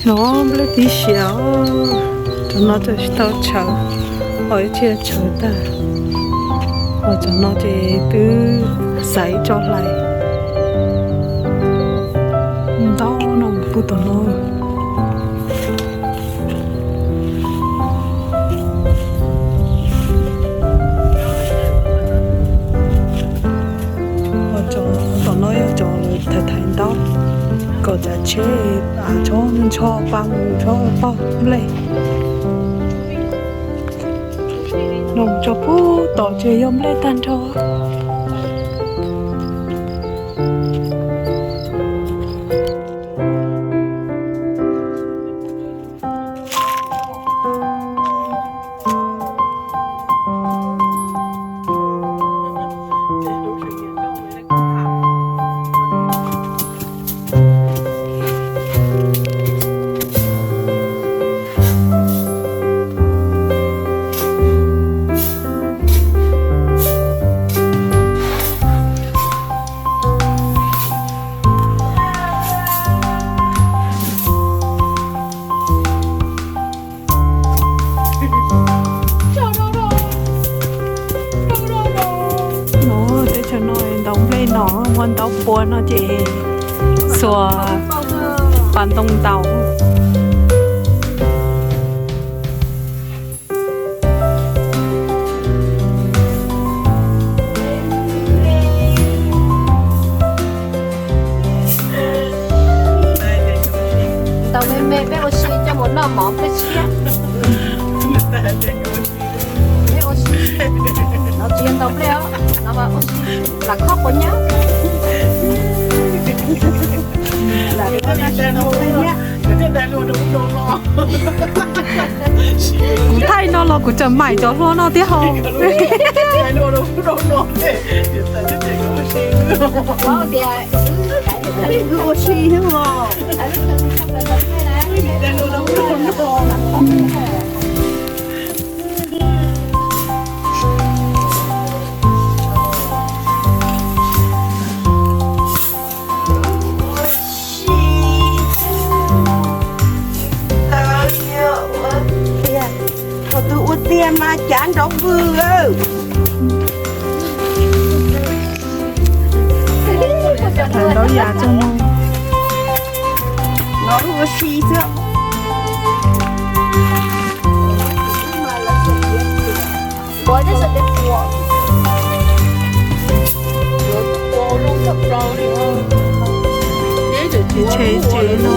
No nplej tib siav os, cov no tseem tsis tau tshawv, ho ib txhia tshawv tag. Ho cov no ces twb xaiv tso hlais ntau no mus pub tom no. Ho cov tom no yog cov lawv thaiv thaiv ntaub kom tsav tsheb av tshov ntsho pa mus tshov pog nplej. Nug tso pub tom ces yog nplej tag nrho. No teb chaws no ntaus nplej no muaj ntaub pua no ces xuas pas ntoo ntaus. Ntaus me me peb ua si coj mus noj mov peb tshiab. Peb ua si, no tsis yog ntaus nplej os, no mas ua si lam khob quav nyab. Kuv thaij no los kuv tseem maim cov hlua no thiab hos. Ua si. Tus ua tiag mas cav nrov vwg. Nrov ya tso no. Nrov ua si xwb. Tshe tshe no.